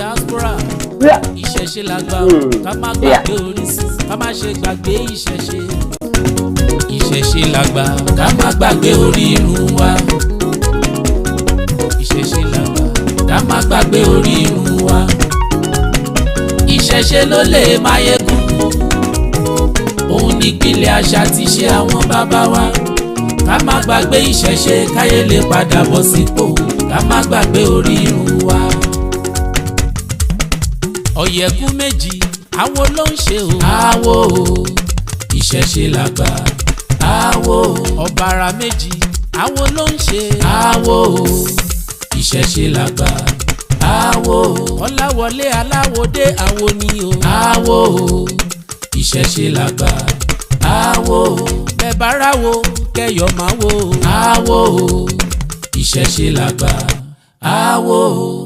Diaspora. Ìṣẹ̀ṣe làgbà o, ká má gbàgbé orísun, ká má ṣe gbàgbé ìṣẹ̀ṣe. Ìṣẹ̀ṣe làgbà, ká má gbàgbé orírun wa. Ìṣẹ̀ṣe làgbà, ká má gbàgbé orírun wa. Ìṣẹ̀ṣe ló lè máyégún, òun nípìnlẹ̀ àṣà tí ṣe àwọn bàbá wa. Ká má gbàgbé ìṣẹ̀ṣe, káyé lè padà bọ̀ sípò. Ká má gbàgbé orírun wa. Ọ̀yẹ̀kú méjì, àwo ló ń ṣe o. Àwo o, ìṣẹ̀ṣe làgbà. Àwo o, ọ̀bàrà méjì, àwo ló ń ṣe. Àwo o, ìṣẹ̀ṣe làgbà. Àwo o, ọláwọlé aláwòdé, àwo ni o. Àwo o, ìṣẹ̀ṣe làgbà. Àwo o, bẹ́ẹ̀ bá ráwo kẹyọ̀ máa wo. Àwo o, ìṣẹ̀ṣe làgbà. Àwo o.